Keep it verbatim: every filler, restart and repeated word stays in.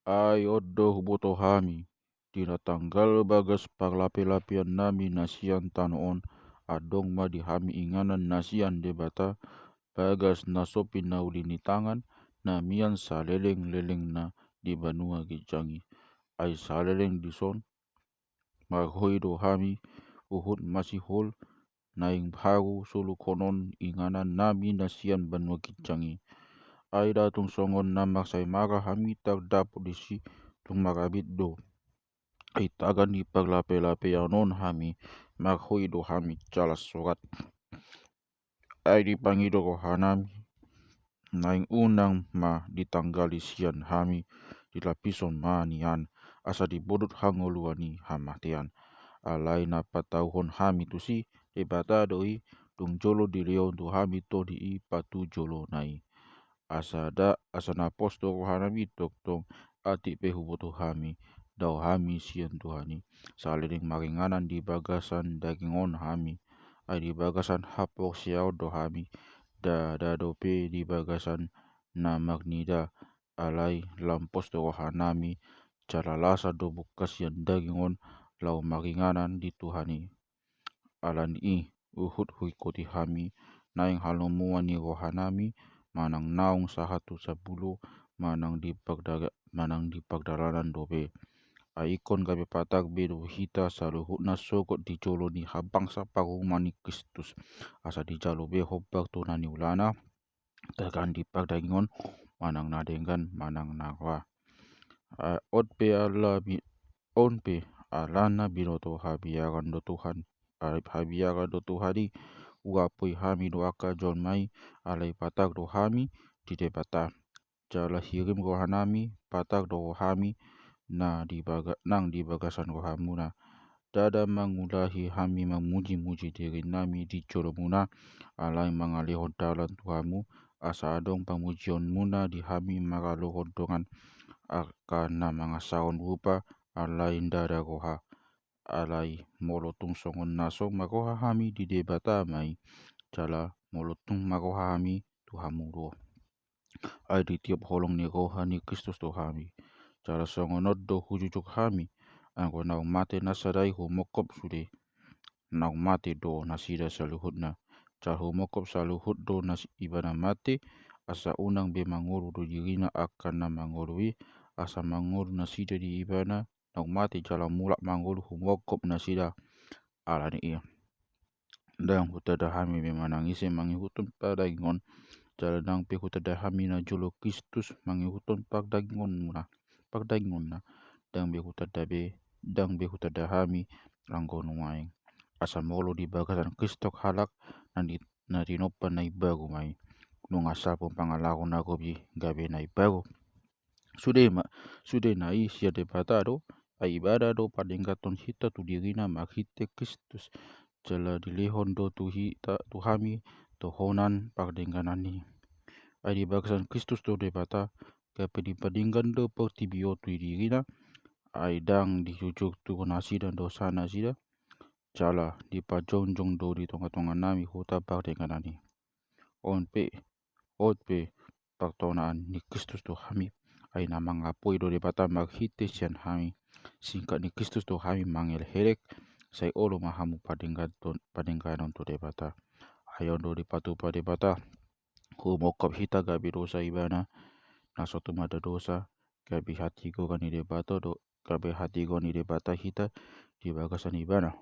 Ai on do huboto hami, di na tanggal bagas parlape-lapean nami na sian tano on, adong ma di hami inganan na sian Debata, bagas na so pinauli ni tangan, na mian saleleng-lelengna di banua ginjang i. Ai saleleng dison, marhoi do hami, huhut masihol, naeng haru solukhon on inganan nami na sian banua ginjang i. Ai nda tung songon na marsai mara hami tardapot disi, tung marabit do. Ai tagan ni parlape-lapean on hami, marhoi do hami jala sorat. Ai dipangido roha nami, naeng unang ma ditanggali sian hami, di lapison ma nian, asa dibodut hangoluan ni hamatean. Alai na patauhon hami tusi, Debata do i, dung jolo dilehon tu hami tondi i patujolona i. Asa nda, asa na pos do roha nami tongtong, atik pe huboto hami, dao hami sian Tuhan i, saleleng maringanan di bagasan daging on hami, ai di bagasan haporseaon do hami, nda, nda dope di bagasan na marnida, alai lam pos do roha nami, jala las do mungka sian daging on, laho maringanan di Tuhan i. Alani i, huhut huringkoti hami, naeng halomoan ni roha nami, manang naung sahat tu sapulu, manang di pardaga-, manang di pardalanan dope. Ai ingkon gabe patar be do hita saluhutna sogot di jolo ni habangsa parumaen ni Kristus, asa dijalo be hombar tu na niulana, tagan di pardagingon, manang na denggan, manang na roa. A, on pe ala bi-, on pe alana binoto habiaran do Tuhan, ai habiaran do Tuhan i, huapoi hami do angka jolma i, alai patar do hami di Debata. Jala hirim roha nami, patar do roha nami, na di baga-, nang di bagasan rohamuna. Ndada mangulahi hami mamuji-muji diri nami di jolomuna, alai mangalehon dalan tu hamu, asa adong pamujionmuna di hami maralohon dongan angka na mangasahon rupa, alai ndada roha. Alai molo tung songon na so marroha hami di Debata ma i, jala molo tung marroha hami tu hamu do. Ai ditiop holong ni roha ni Kristus do hami. Jala songon on do hujujur hami, anggo naung mate na sada i humongkop sude. Naung mate do nasida saluhutna. Jala humongkop saluhut do nas-, ibana mate, asa unang be mangolu do dirina angka na mangolu i, asa mangolu nasida di ibana, naung mate jala mulak mangolu humongkop nasida. Alani i, ndang hutanda hami be manang ise mangihuthon pardagingon, jala ndang pe hutanda hami na jolo Kristus mangihuthon pardagingonmuna, pardagingonna, ndang be hutanda be, ndang be hutanda hami anggo nuaeng. Asa molo di bagasan Kristus halak, na di, na tinompa na imbaru ma i. Nunga salpu pangalaho na gobi gabe na imbaru. Sude ma, sude na i sian Debata do, ai ibana do padengganhon hita tu dirina marhite Kristus. Jala dilehon do tu hita, tu hami, tohonan pardengganan i. Ai di bagasan Kristus do Debata, gabe dipadenggan do portibi on tu dirina, ai ndang dijujur tu nasida dosa nasida, jala dipajongjong do di tonga-tonga nami huta pardengganan i. On pe, on pe partonaan ni Kristus do hami, ai na mangapoi do Debata marhite sian hami. Singkat ni Kristus do hami mangelek-elek, sai olo ma hamu padenggan-, padengganon tu Debata. Ai on do dipatupa Debata, humongkop hita gabe dosa ibana, na so tumanda dosa, gabe hatigoran ni Debata do, gabe hatigoran ni Debata hita di bagasan ibana.